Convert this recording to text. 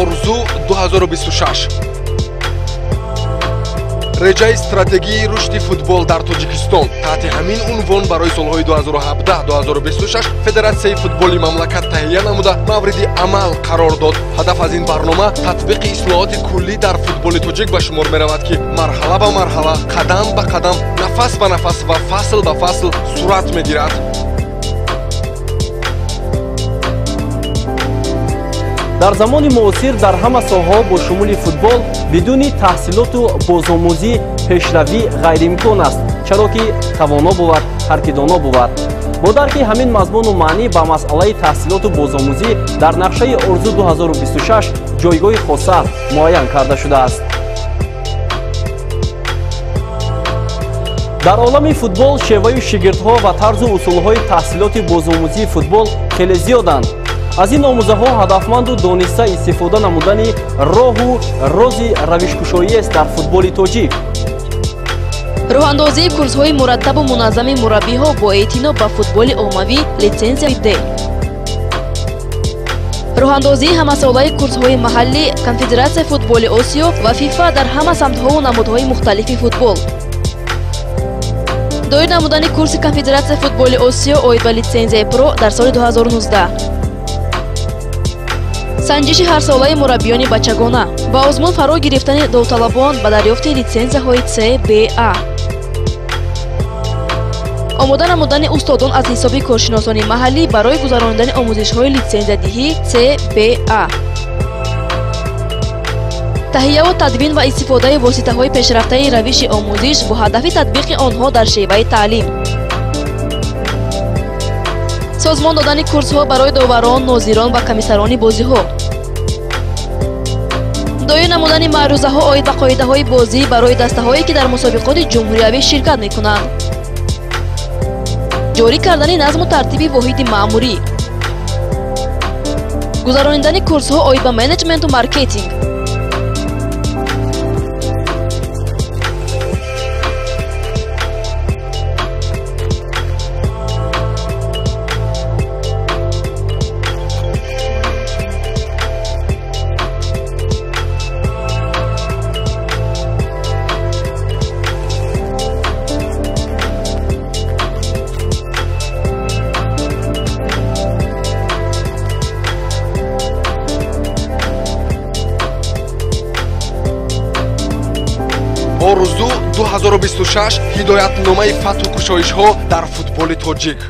Орзу 2026. Реҷаи стратегии рушди футбол дар Тоҷикистон таҳти ҳамин унвон барои солҳои 2017-2026 Федератсияи футболи мамлакат таҳия намуда мавриди амал қарор дод. Ҳадаф аз ин барнома татбиқи ислоҳоти куллӣ дар футболи тоҷик ба шумор меравад, ки марҳала ба марҳала, қадам ба қадам, нафас ба нафас ва фасл ба фасл сурат мегирад. Дар замони муосир дар ҳама соҳаҳо бо шумули футбол бидуни таҳсилоту бозомӯзӣ пешравӣ ғайриимкон аст, чаро ки тавоно бувад ҳар ки доно бувад. Бо дарки ҳамин мазмуну маънӣ ба масъалаи таҳсилоту бозомӯзӣ дар нақшаи Орзу 2026 ҷойгоҳи хоса муайян карда шудааст. Дар олами футбол шеваю шигирдҳо ва тарзу усулҳои таҳсилоти бозомӯзии футбол хеле зиёданд. Аз ин омӯзаҳо ҳадафманду дониста истифода намудани роҳу рози равишкушоиест дар футболи тоҷик. Роҳандозии курсҳои мураттабу муназзами мураббиҳо бо эътино ба футболи оммавӣ литсензия Д. Роҳандозии ҳамасолаи курсҳои маҳаллӣ Конфедератсияи футболи Осиё ва ФИФА дар ҳама самтҳову намудҳои мухталифи футбол. Доир намудани курси Конфедератсияи футболи Осиё оид ба литсензияи Про дар соли 2019. Санҷиши ҳарсолаи мураббиёни бачагона ба озмун фаро гирифтани довталабон ба дарёфти литсензияҳои С, Б, А. Омода намудани устодон аз ҳисоби коршиносони маҳаллӣ барои гузаронидани омӯзишҳои литсензиядиҳӣ С, Б, А. Таҳияву тадвин ва истифодаи воситаҳои пешрафтаи равиши омӯзиш бо ҳадафи татбиқи онҳо дар шеваи таълим. Созмон додани курсҳо барои доварон, нозирон ва комиссарони бозиҳо. Доир намудани маърузаҳо оид ба қоидаҳои бозӣ барои дастаҳое, ки дар мусобиқоти ҷумҳуриявӣ ширкат мекунанд. Ҷорӣ кардани назму тартиби воҳиди маъмурӣ. Гузаронидани курсҳо оид ба менеҷменту маркетинг. Орзу 2026 ҳидоятномаи фатҳу кушоишҳо дар футболи тоҷик.